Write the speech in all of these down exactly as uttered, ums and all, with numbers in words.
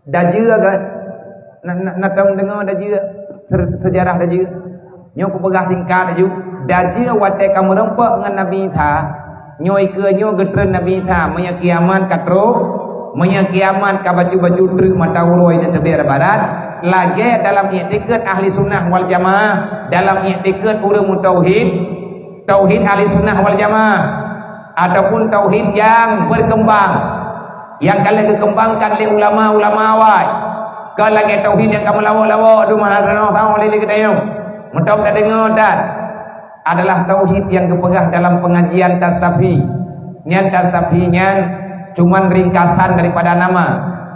Dajeu kan? Na, na, na tom deungoe dajeu, se-, seujarah dajeu. Nyoe kupeugah singkat laju. Dajeu watée ka meurumpok ngon Nabi Isa, nyoe ikeue nyoe geutreun Nabi Isa, meunyoe kiamat ka trok, meunyoe kiamat ka bacut-bacut treuk mata uroe di teubiet barat, lagée dalam iktikeuet ahli sunnah wal jamaah, dalam iktikeuet ureuëng meutauhid, tauhid ahli sunnah wal jamaah, ataupun tauhid nyang berkembang, nyang ka lheueh geukembangkan lé ulama-ulama awai. Kon lagée tauhid nyang ka meulawok-lawok tu meuhana tanoh sama lé geutanyoe. Meutom tadeungoe that adalah tauhid nyang geupeugah dalam pengajian Tastafi. Nyan Tastafi nyan cuman ringkasan daripada nama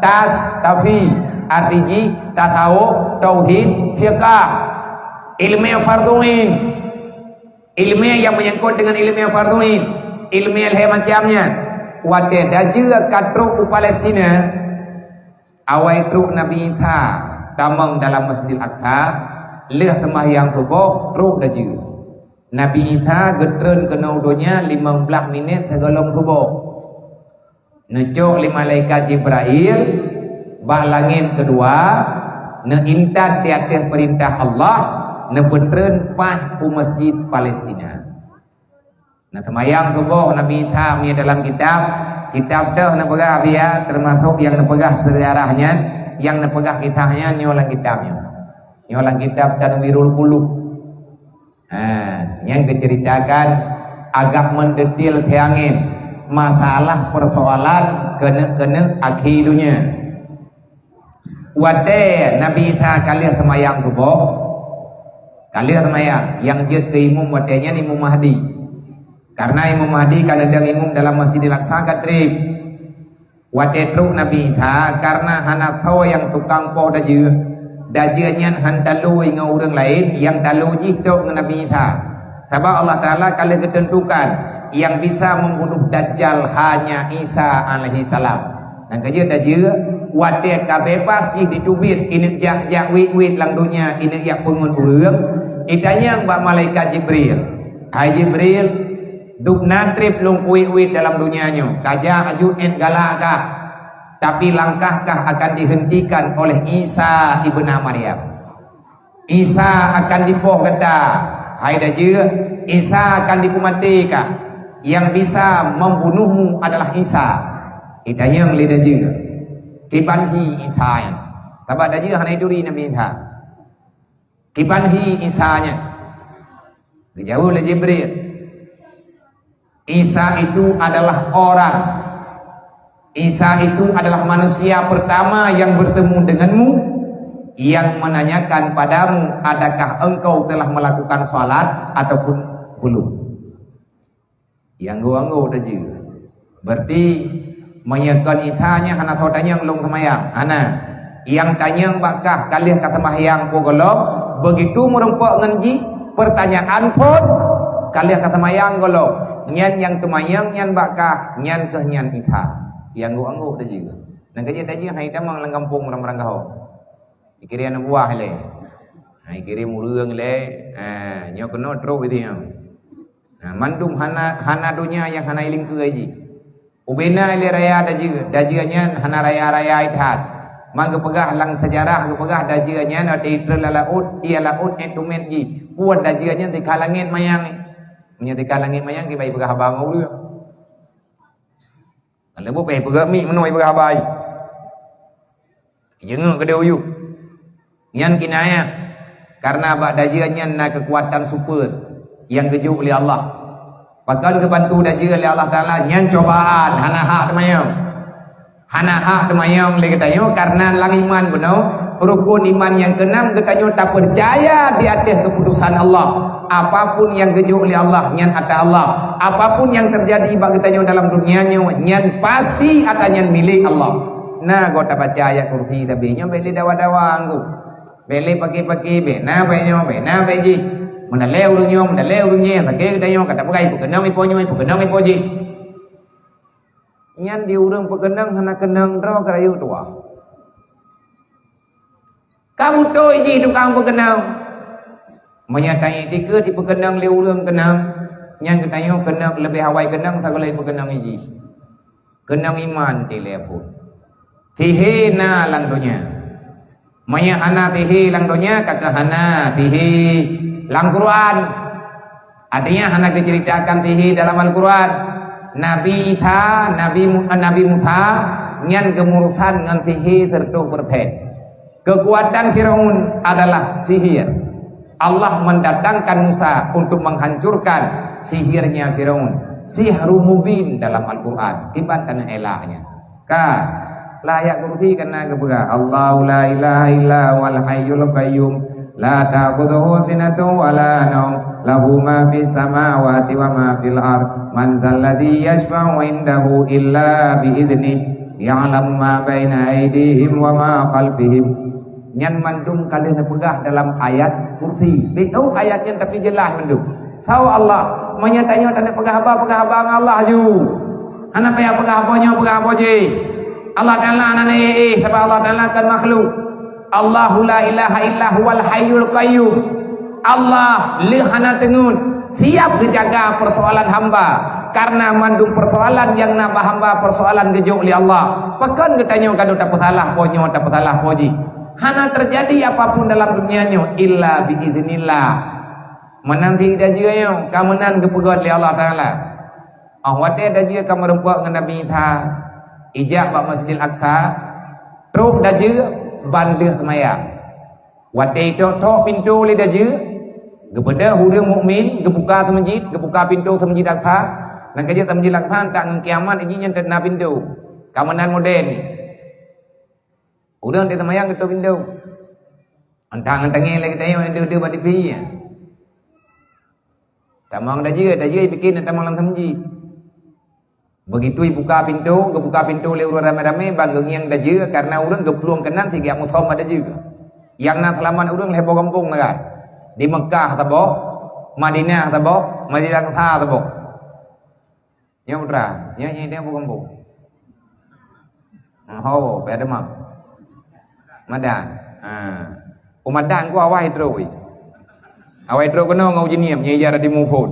Tastafi, arti jih tasawuf, tauhid, fiqah, ilmu fardhu ain. Ilmu nyang menyangkut dengan ilmu fardhu ain, ilmu lhée macam nyan. Watée dajeu ka trok u Palestina, awai trok Nabi Isa tamong dalam Masjidil Aqsa, lheueh seumahyang suboh trok dajeu. Nabi Isa geutreun keunoe donya limong blaih minét sigohlom suboh. Neucok lé malaikat Jibrail bak langét keudua, neuintat di ateueh peurintah Allah, neupeutreun paih u Masjid Palestina. Nah, seumayang suboh Nabi Isa meunyoe dalam kitab, kitab teuh neupeugah biya, teumasok nyang neupeugah seujarah nyan, nyang neupeugah kisah nyan nyoe lam kitab nyoe. Nyoe lam kitab Tanwirul Qulub. Ha, nyang geuceuritakan agak meudetil siangén masalah peusoalan keuneuk-keuneuk akhé donya. Watée Nabi Isa ka lheueh seumayang suboh, ka lheueh seumayang, nyang jeuet keu imum watée nyan Imum Mahdi. Karena Imum Mahdi ka neudong imum dalam Masjidil Aqsa ka treb. Watée trok Nabi Isa, karena hana soe nyang tukang poh dajeu, dajeu nyan han talo ngon ureuëng laén, nyang talo jih trok ngon Nabi Isa. Sabab Allah Taala ka lheueh geuteuntukan, nyang bisa membunuh Dajjal hanya Isa alaihissalam. Nyang keujeuet dajeu, watée ka bebas jih jiteubiet, ineuk jak-jak wét-wét lam donya, ineuk jak peungon ureuëng, itanyong bak malaikat Jibril, "Hai Jibril, dubna treb lôn kuwét-wét dalam donya nyoe, ka jak aju ét galak kah, tapi langkah kah akan dihentikan oleh Isa ibna Maryam. Isa akan dipoh gata, hai dajeu, Isa akan dipeumaté kah. Nyang bisa membunuhmu adalah Isa." Itanyong lé dajeu, "Kiban hi Isa nyan?" Sabab dajeu hana jituri Nabi Isa. "Kiban hi Isa nyan?" Geujaweueb lé Jibril, "Isa itu adalah orang. Isa itu adalah manusia pertama yang bertemu denganmu, yang menanyakan padamu, adakah engkau telah melakukan salat ataupun belum." Nyang anggô-anggô dajeu. Berarti meunyoe kon Isa nyan hana soe tanyong lôn seumayang, hana. Nyang tanyong bak kah ka lheueh ka seumahyang po gohlom, begitu meurumpok ngon jih, pertanyaan phon ka lheueh ka seumahyang gohlom. Nyan nyang teumanyong nyan bak kah, nyan kheueh nyan Isa. Nyang anggô-anggô dajeu. Nyang keujeuet dajeu hai tamong lam gampông barang-barang gaho. Ikirém aneuk buah ilée. Ha, ikirém ureuëng ilée. Ha, nyoe keunoe trok itu nyoe. Ha, mandum hana, hana donya nyang hana ilingkeue jih. Ubena ilée raya dajeu, dajeu nyan hana raya-raya that. Man geupeugah lam seujarah geupeugah dajeu nyan watée itreun lam laôt, ie laôt nyan tumet jih. Buet dajeu nyan tika langét manyang. Meunyoe tika langét manyang kiban ipeugah haba ngon ureuëng. Leubu pih peugah mi meunoe ipeugah haba. Jeuet keudeh uyuek. Nyan kinayah, karena bak dajeu nyan na keukuatan super nyang geujok lé Allah. Pakon geubantu dajeu lé Allah Taala, nyan cobaan, hana hak teumanyong. Hana hak teumanyong lé geutanyoe, karena lam iman bunoe, rukun iman nyang keunam geutanyoe tapeucaya di ateueh keuputusan Allah. Apapun nyang geujok lé Allah, nyan ata Allah. Apapun nyang teujadi bak geutanyoe dalam dunia nyoe, nyan pasti ata nyan milék Allah. Na goe tabaca ayat kursi, tapi nyoe bék lé dawa-dawa anggô. Bék lé paki-paki, bék na bék nyoe, bék na bék jih. Meudalé ureuëng nyoe, meudalé ureuëng jih, nyang sakét geutanyoe, ka tapeugai peukeunong ipo nyoe, peukeunong ipo jih. Nyan di ureuëng peukeunong hana keunong droe keurayeuk tuha. Ka beutôi jih tukang peukeunong. Meunyoe tanyoe dikeue jipeukeunong lé ureuëng keunong, nyan geutanyoe keunong leubeh awai keunong sagoe lé peukeunong jih. Keunong iman tilée phon. Sihé na lam donya. Meunyoe hana sihé lam donya, ka keuh hana sihé lam Quran. Artinya hana geuceuritakan sihé dalam Al-Quran. Nabi Isa, Nabi Mu-, Nabi Musa nyan geumurusan ngon sihé seratus persen. Keukuatan Firaun adalah sihir. Allah mendatangkan Musa untuk menghancurkan sihirnya Firaun. Sihru mubin dalam Al-Quran. Kiban taneuh elaknya. Ka, lam ayat kursi ka na geupeugah, "Allahu la ilaha illa huwal hayyul qayyum, la ta'khudhuhu sinatun wa la naum, lahu ma fis samawati wa ma fil ard, man zalladzi yashfa'u indahu illa bi idznih, ya'lamu ma baina aidihim wa ma khalfihim." Nyan mandum ka lheueh neupeugah dalam ayat kursi. Beutôi ayat nyan tapi jeulaih mandum. Saboh Allah, meunyoe tanyoe taneuk peugah haba, peugah haba ngon Allah ju. Hana payah peugah haba nyoe, peugah haba jih. Allah Taala hana éh-éh, sabab Allah Taala kon makhluk. Allahu la ilaha illa huwal hayyul qayyum. Allah lheueh hana teungeut, siap geujaga persoalan hamba. Karena mandum persoalan nyang na bak hamba, persoalan geujok lé Allah. Pakon geutanyoe ka tapeusalah po nyoe, tapeusalah po jih? Hana teujadi apapun dalam dunia nyoe illa bi iznillah. Meunan cit dajue nyoe ka meunan geupeugét lé Allah Taala. Óh watée dajue ka meurumpok ngon Nabi Isa, ijak bak Masjidil Aqsa, trok dajue ban lheueh seumayang. Watée itok-tok pintoe lé dajue, geubeudôh ureuëng mukmin, geubuka seumeujid, geubuka pintoe Seumeujid Aqsa. Nyang ka jeuet Seumeujid Aqsa, antak ngon kiamat, jih nyan teuna pintoe. Ka meunan model nyoe. Ureuëng teuk seumayang geutok pintoe. Antak ngon tangée lé geutanyoe nyang deuh-deuh bak tipi nyan. Tamong dajue, dajue ipike na tamong lam seumeujid. Begitu ibuka pintoe, geubuka pintoe lé ureuëng ramé-ramé, ban geungieng dajue, karena ureuëng geuplueng keunan sigiak musom bak dajue. Nyang na seulamat ureuëng lhée boh gampông lagée. Di Meukah saboh, Madinah saboh, Masjidil Aqsa saboh. Nyoe putra, nyoe, nyoe, nyoe bukan bu. Ho, beda mah. Madan. Ha. Umadan ku awai trok. Awai trok keunoe ngon ujeunieb, nyoe ija di Mufon.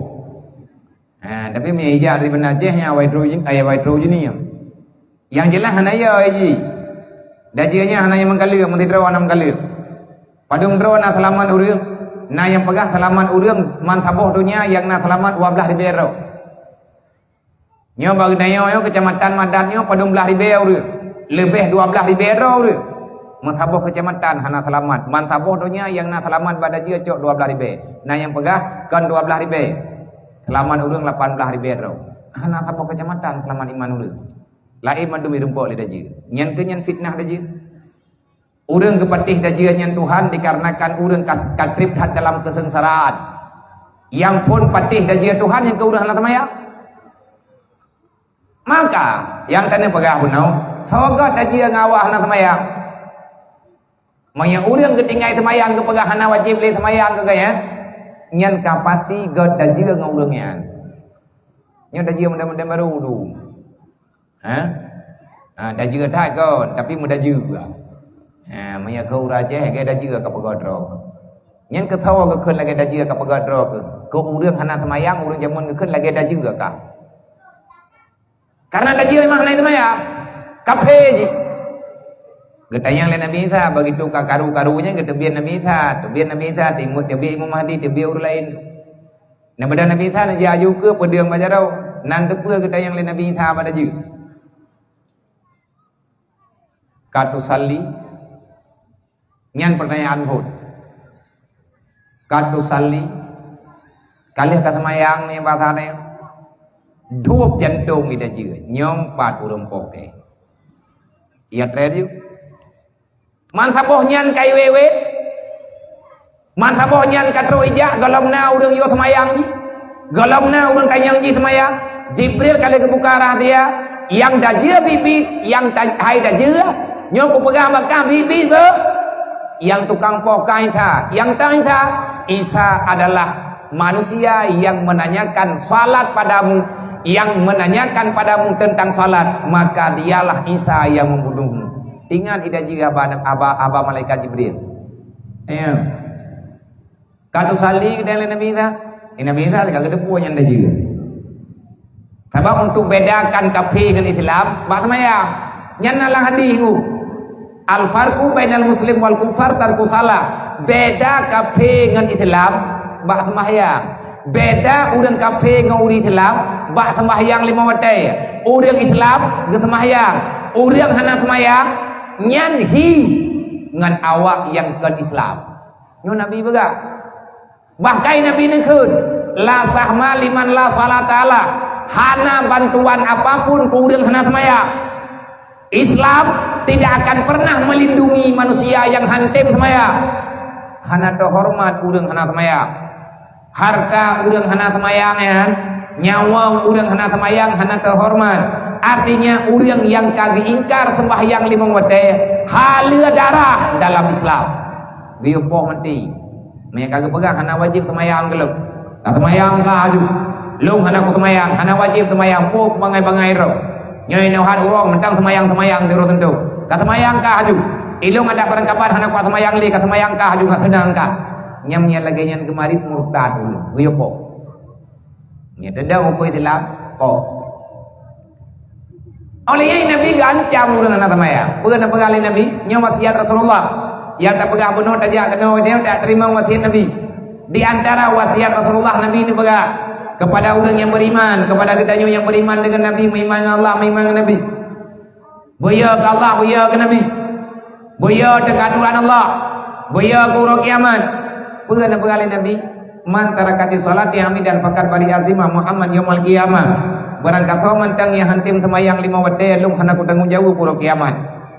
Ha, tapi mi ija di Banda Aceh nyoe awai trok ujeunieb, ai awai trok ujeunieb. Yang jelas hana ya ji. Dajue nyan hana nyang meugaleuek, meusidroe hana meugaleuek. Padum droe na seulamat ureuëng, na nyang peugah seulamat ureuëng man saboh donya nyang na seulamat dua belas ribée droe. Nyoe bak geutanyoe nyoe keucamatan Madan nyoe padum blaih ribée ureuëng, leubeh dua blaih ribée droe ureuëng. Meusaboh keucamatan hana seulamat, man saboh donya nyang na seulamat bak dajue cok dua blaih ribée. Na nyang peugah kon dua blaih ribée. Seulamat ureuëng lapan blaih ribée droe. Hana saboh keucamatan seulamat iman ureuëng. Laén mandum irumpok lé dajue. Nyan keuh nyan fitnah dajue. Ureuëng geupatéh dajue nyan Tuhan dikarenakan ureuëng ka, ka treb that dalam keuseungsaraan. Nyang phon patéh dajue Tuhan nyang keu ureuëng hana seumayang. Maka, nyang tanyoe peugah bunoe, soe göt dajue ngon awak hana seumayang. Meunyoe ureuëng geutinggai seumayang geupeugah hana wajéb lé seumayang keu geuh nyan, nyan ka pasti göt dajue ngon ureuëng nyan. Nyoe dajue muda-muda baru du. Ha? Ha, dajue that kon, tapi meudajue. Ha, meunyoe keu ureuëng Aceh, lagée dajue ka peugah droe. Nyan keu saboh geukheun lagée dajue ka peugah droe keu. Keu ureuëng hana seumayang, ureuëng jameun geukheun lagée dajue ka. Karena dajue memang hana seumayang. Kafé jih. Geutanyong lé Nabi Isa, begitu ka karu-karu nyan geuteubiet Nabi Isa, teubiet Nabi Isa, timbul teubiet Imam Mahdi, teubiet ureuëng laén. Neubeudôh Nabi Isa neujak aju keu peudeueng bak jaroe, nan teupeue geutanyong lé Nabi Isa bak dajue. Ka tusalli? Nyan peutanyaan phon. Ka tusalli? Ka lheueh ka seumayang nibak saat nyoe? Duek jantong ida jeuet, nyoe pat ureuëng poh kèe. Iya treb ju. Man saboh nyan ka iwét-wét. Man saboh nyan ka trok ijak, gohlom na ureuëng yue seumayang jih. Gohlom na ureuëng tanyong jih seumayang. Jibril ka lheueh geubuka rahsia, nyang dajue biet-biet, nyang ta-, hai dajue, nyoe kupeugah bak kah biet-biet beuh. Nyang tukang poh ka Isa, nyang tan Isa, Isa adalah manusia yang menanyakan salat padamu, yang menanyakan padamu tentang salat, maka dialah Isa yang membunuhmu. Ingat ida jih haba, haba, haba malaikat Jibril. Ya. Ka tusalli keu lé Nabi Isa. Eh, Nabi Isa ka geuteupeue nyan dajue. Sabab untuk bedakan kafé ngon Islam, bak seumayang. Nyan na lam hadis tu. Al-farqu bainal muslim wal kufar tarku salah. Beda kafé ngon Islam bak sembahyang. Beda ureuëng kafé ngon ureuëng Islam bak sembahyang lima watée. Ureuëng Islam geusembahyang, ureuëng hana sembahyang nyan hi ngon awak nyang kon Islam. Nyoe Nabi peugah. Bahkan Nabi neukheun, "La sahma liman la salata lah." Hana bantuan apapun keu ureuëng hana seumayang. Islam tidak akan pernah melindungi manusia yang hantem seumayang. Hana teuhoreumat ureuëng hana seumayang. Harta ureuëng hana seumayang nyan, nyawöng ureuëng hana seumayang hana teuhoreumat. Artinya ureuëng nyang ka geuingkar sembahyang limong watée, haleueh darah dalam Islam. Geuyue poh maté. Meunyo ka geupeugah hana wajéb seumayang keu lôn. Ka seumayang ka aju. Lôn hana kuseumayang, hana wajéb seumayang, poh bangai-bangai droe. Nyoe inoe hat uroe mantong seumayang-seumayang di uroe teuntu. Ka seumayang ka aju. Ilôn adak barangkapat hana kuat seumayang lé, ka seumayang ka aju, ka seudang ka. Nyang nyan lagée nyan geumarit murtad ulôn. Geuyue poh. Nyan teudeung hukôm Islam, poh. Óh lheueh nyan Nabi geuancam ureuëng hana seumayang. Peue na peugah lé Nabi? Nyoe wasiat Rasulullah. Nyang tapeugah bunoe tajak keunoe, nyoe tak teurimong wasiat Nabi. Di antara wasiat Rasulullah Nabi neupeugah kepada ureuëng nyang beriman, kepada geutanyoe nyang beriman dengan Nabi, meuiman ngon Allah, meuiman ngon Nabi. Beuyo keu Allah, beuyo keu Nabi. Beuyo teuka aturan Allah. Beuyo keu uroe kiamat. Peue na peugah lé Nabi? "Man tarakati sholati amidan faqad bari'a zimmahu Muhammad yaumal qiyamah." Barang kasoe mantong nyang hantem seumayang lima watée, lôn hana kutanggong jaweueb uroe kiamat.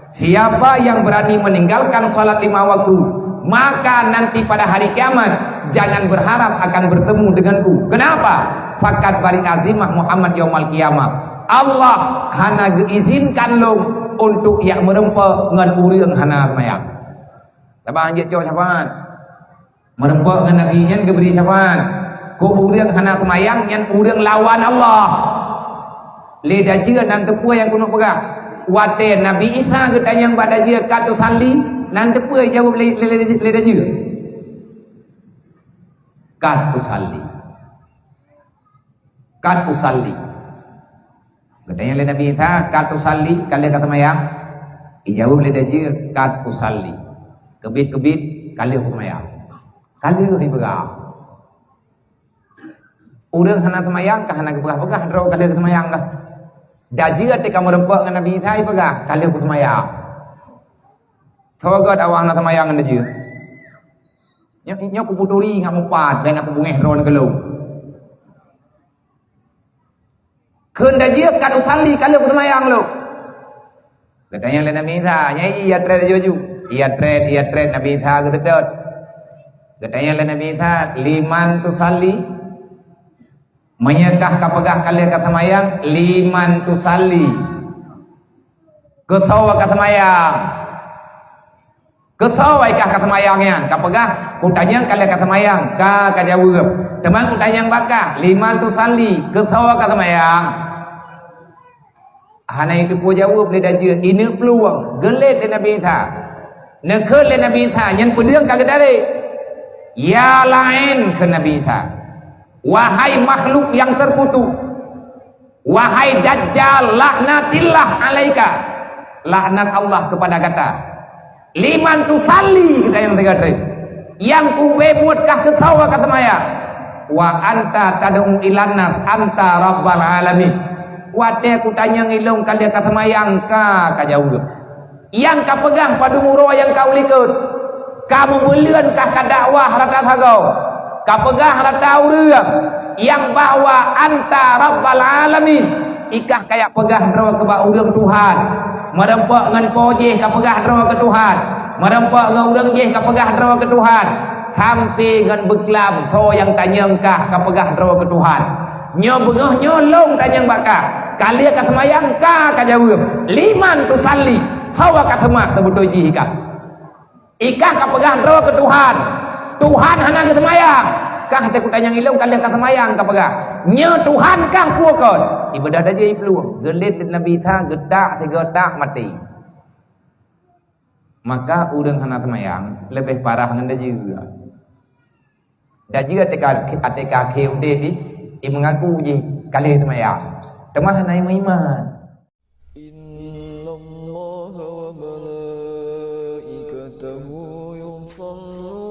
Siapa yang berani meninggalkan salat lima waktu, maka nanti pada hari kiamat jangan berharap akan bertemu denganku. Kenapa? Faqad bari'a zimmahu Muhammad yaumal qiyamah. Allah hana geuizinkan lôn untuk jak meureumpok ngon ureuëng hana seumayang. Saban jeuet cok syafaat. Meureumpok ngon Nabi nyan geubri syafaat. Keu ureuëng hana seumayang nyan ureuëng lawan Allah. Lé dajeuet nan teupeue nyang keuneuk peugah. Watée Nabi Isa geutanyong bak dajeuet, "Kat tusalli?" Nan teupeue jaweueb lé, lé, lé, lé dajeuet? "Kat tusalli." "Kat usalli." Geutanyong lé Nabi Isa, "Kat usalli, ka lheueh ka seumayang?" Ijaweueb lé dajeuet, "Kat usalli." Keubiet-keubiet, "Ka lheueh kuseumayang." Ka lheueh ipeugah. Ureuëng hana seumayang ka hana geupeugah-peugah droe ka lheueh seumayang kah. Dajeuet teuka meureumpok ngon Nabi Isa ipeugah, "Ka lheueh kuseumayang." Soe gét awak hana seumayang ngon dajeuet? Nyoe, nyoe kuputuri ngat mupat, bèk na kubungéh droe keu lôn. Kheun dajeuet, "Kat usalli, ka lheueh kuseumayang lôn." Geutanyong lé Nabi Isa, nyan ija trét laju-laju. Ija trét, ija trét, Nabi Isa geuseutôt. Geutanyong lé Nabi Isa, "Liman tusalli?" Meunyoe kah ka peugah ka lheueh ka seumayang, "Liman tusalli?" Keu soe ka seumayang? Keu soe kah ka seumayang nyan? Ka peugah, kutanyong ka lheueh ka seumayang, ka, ka jaweueb. Teuma kutanyong bak kah, "Liman tusalli?" Keu soe ka seumayang? Hana jiteupeue jaweueb lé dajeuet, ineuk peuluwang, geulet lé Nabi Isa. Neukheun lé Nabi Isa, nyan peudeueng ka geutarek. "Ya la'in," kheun Nabi Isa. "Wahai makhluk nyang teukutuk! Wahai Dajjal, laknatillah alaika! Laknat Allah kepada gata!" "Liman tusalli?" geutanyong sigoe trép. "Nyang kubri buet kah keu soe ka seumayang?" "Wa anta tad'u ilan nas anta rabbal alamin." Watée kutanyong ilôn ka lheueh ka seumayang, ka, ka jaweueb. Nyang ka peugah padum uroe nyang ka u likot. Ka meubuleuen kah ka dakwah rata sagoe. Ka peugah rata ureuëng nyang bahwa anta rabbal alamin. Ikah kajak peugah droe keu bak ureuëng Tuhan. Meureumpok ngon po jih ka peugah droe keu Tuhan. Meureumpok ngon ureuëng jih ka peugah droe keu Tuhan. Sampai ngon beuklam soe nyang tanyong kah ka peugah droe keu Tuhan. Nyoe beungoh nyoe lôn tanyong bak kah. Ka lheueh ka seumayang, ka, ka jaweueb. "Liman tusalli?" Soe ka seumah seubeutôi jih ikah. Ikah ka peugah droe keu Tuhan. Tuhan hana geuseumayang. Kah teuh kutanyong ilôn ka lheueh ka seumayang ka peugah. Nyoe Tuhan kah peue kon? Ibeudôh dajeuet iplueng. Geulet lé Nabi Isa geutak sigoe tak maté. Maka ureuëng hana seumayang leubeh parah ngon dajeuet. Dajeuet até ka, até ka akhé udeb jih, imeungaku jih ka lheueh seumayang. Teuma hana imeuiman. إن الله وملائكته يصلون